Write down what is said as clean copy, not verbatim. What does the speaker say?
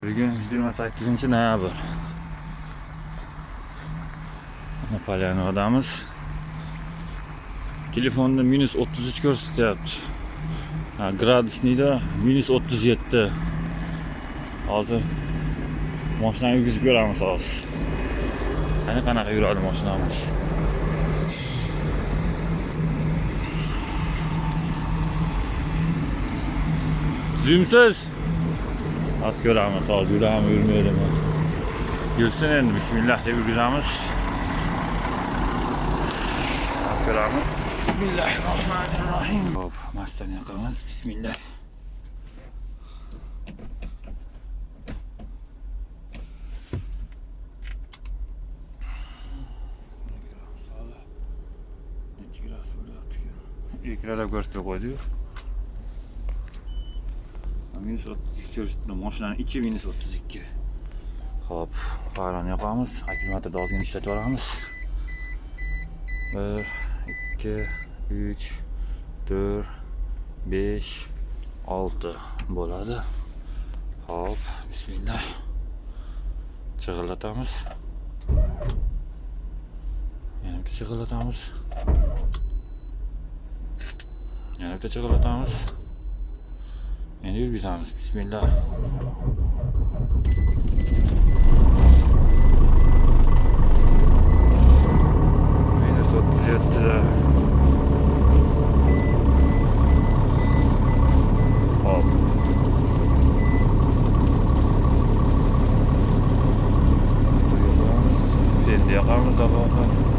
Bugun 28 noyabr. Mana Polyanadamiz. Telefonda -33 ko'rsatyapti. Ha, градусник da -37. Hozir mashinani yurgizib ko'ramiz hozir. Qani, qanaqa yuradi mashinamiz. Tuzukmisiz? Hozir ko'ramiz, hozir yuradimi, yurmaydimi. Yursin endi, bismillah deb yurgizamiz. Hozir ko'ramiz. Bismillahirrohmanirrohim. Hop, mashinani yoqamiz. Bismillah. Ko'ramiz hozir. Necha gradus bo'lyapti ekan? Ekranda ko'rsatib qo'ydi-yu. -32 ko'rsatdi. Mashinani ichi -32. Hop, farani yoqamiz. Akkumulyatorni ozgina ishlatib yuboramiz. 1, 2, 3, 4, 5, 6 bo'ladi. Hop, bismillah. Chig'illatamiz. Yana bitta chig'illatamiz. Yana bitta chig'illatamiz. Endi yurgizamiz. Bismillah. -37. Hop. Yoqamiz. Fenni yoqamiz, xudo xohlasa.